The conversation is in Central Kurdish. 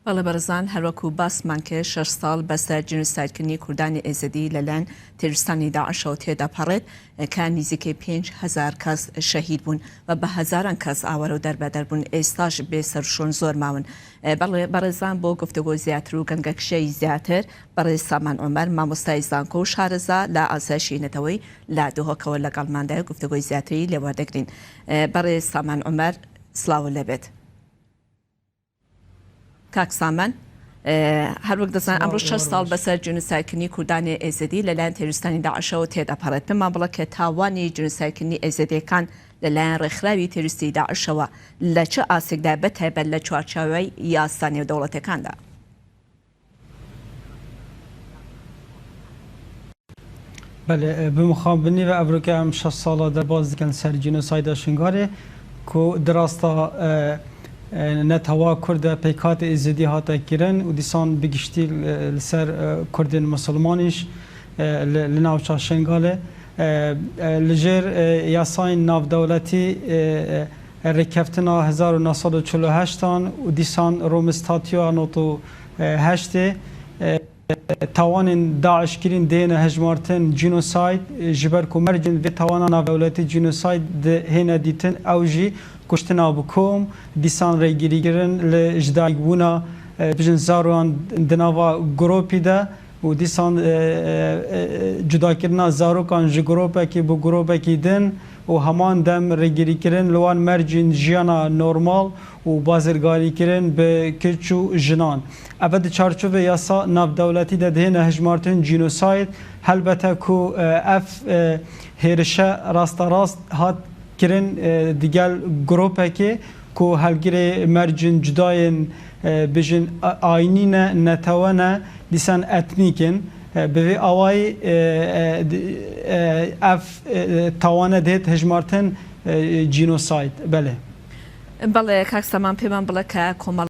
بەڵێ بەڕێزان هەروەکو باسمان کرد شەش ساڵ بەسەر جینۆسایدکردنی کوردانی ئێزدی لەلایەن تیرۆریستانی داعشەوە تێدەپەڕێت کە نزیکەی 5000 کەس شەهید بوون و بە هەزاران کەس ئاوارە و دەربەدەر بوون ئێستاش بێ سەروشوێن زۆر ماون بەڵێ بەڕێزان بۆ گفتوگۆی زیاتر و گەنگەکشەی زیاتر بەڕێز سامان عومەر مامۆستای زانکۆ و شارەزا لە ئاسایشی نەتەوەی لە دهۆکەوە لەگەڵماندایە و گفتوگۆی زیاتری لێ وەردەگرین بەڕێز سامان عومەر سڵاوت لێبێت. کاک سامان هەروەک دەزان ئەمڕۆ 6 ساڵ بەسەر جینۆسایدکردنی کوردانی ئێزدی لەلایەن تێرۆریستانی داعشەوە تێدەپەڕێت پێمان بڵێ کە تاوانی جینۆسایدکردنی ئێزدیەکان لەلایەن ڕێکخراوی تێرۆریستی داعشەوە لە چ ئاستێکدا بە تایبەت لە چوارچێوەی یاسا نێودەوڵەتیەکاندا؟ بەلێ bi mixabinî ve ev rûke em şeş sala derbas dikin ser cînosayda Şingalê ku di rasta netewa Kurd de pêkhatê Êzidî hate kirin û dîsan bi giştî li ser Kurdên Misilmanîş li navça Şingalê li jêr yasayên navdewletî rêkeftina 1948 an û dîsan Rome Statue 98 ê Tawanên DAIŞ kirîn dihêne hejmartin cînosayd, ji ber ku mercên vê tawana navdewletî cînosayd dihêne dîtin ew jî kuştina bi kom, dîsan rêgirîkirin li jidayikbûna bijin zaroyan di nava gropî de û dîsan cudakirina zarokan ji gropekî bo gropekî din û heman dem rêgirîkirin li wan mercên jiyana normal û bazirganîkirin bi keç û jinan. Ev di çarçovê yasa navdewletî de dihêne hejmartin cînosayd. Helbete ku ev hêrişe rasterast hat kirin digel gropekê ku helgirê mercên cuda yên bijin ayînî ne, netewe ne, dîsan etnîk in. Bi vê awayî ev tawane dihêt hejmartin cînosayd. Belê. بەڵێ کاک سامان پێمان بڵێ کە کۆمەڵ.